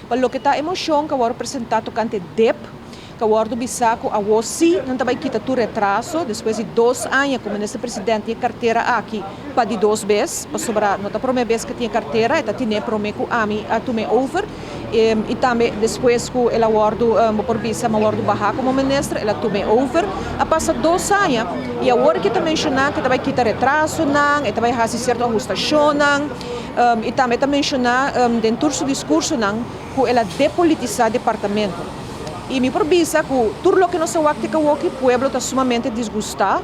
Pa loke ta e mocion cu a wordo presenta tocante dip, cu a wordo bisa cu awo si nan ta bay kita tur retraso despues di 2 aña cu Minister President tin e cartera aki pa di dos bes, pasobra no ta prome bes cu tin e cartera, e ta tine prome cu ami a tume over y tambe despues cu el a wordo, bo por bisa, mi a wordo baha como minister, el a tume over. A pasa 2 aña y awor ki ta menciona cu e ta bay kita retrasonan, e ta bay haci cierto ahustacionnan. Y tambe ta menciona den tur su discursonan cu el a depolitisa departamento. Y mi por bisa cu tur loke nos a wak te kawoki, pueblo ta sumamente disgusta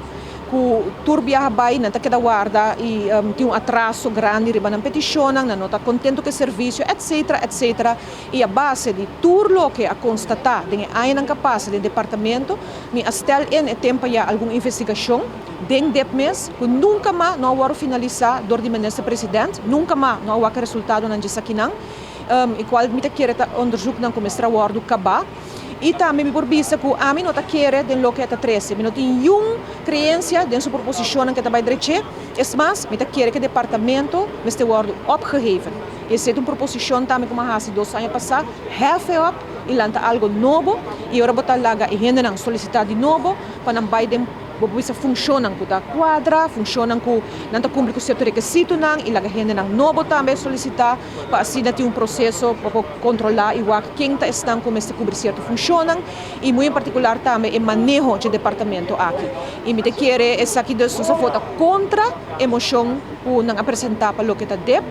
cu tur biaha bay nan ta keda warda y tin un atraso grandi riba nan peticionnan, nan no ta contento cu e servicio, etcetera, etcetera. Y a base di tur loke a constata den e añanan cu a pasa den departamento, mi a stel in e tempo ya algun investigacion den dip mes cu nunca mas no a wordo finalisa door di Minister President, nunca mas no a wak e resultadonan djesakinan, y cual mi ta kere ta onderzoeknan cu mester a wordo caba. Y tambe mi por bisa cu ami no ta kere den loke e ta trece. Mi no tin niun creencia den su proposicionnan cu e ta bay dreche. Es mas, mi ta kere cu e departamento mester wordo opgeheven. Y esey ta un proposicion tambe cu mi a haci 2 aña pasa, hef e op y lanta algo nobo. Y ora bo ta laga e hendenan solicita di nobo pa nan bay den, bo por bisa, funcionnan cu ta cuadra, funcionnan cu nan ta cumpli cu cierto requisitonan y laga hendenan nobo tambe solicita pa asina tin un proceso pa por controla y wak ken ta esnan cu mester cubri cierto funcionnan y muy en particular tambe e maneho dje departamento aki. Y mi ta kere esaki dus nos a vota contra e mocion cu nan a presenta pa loke ta dip.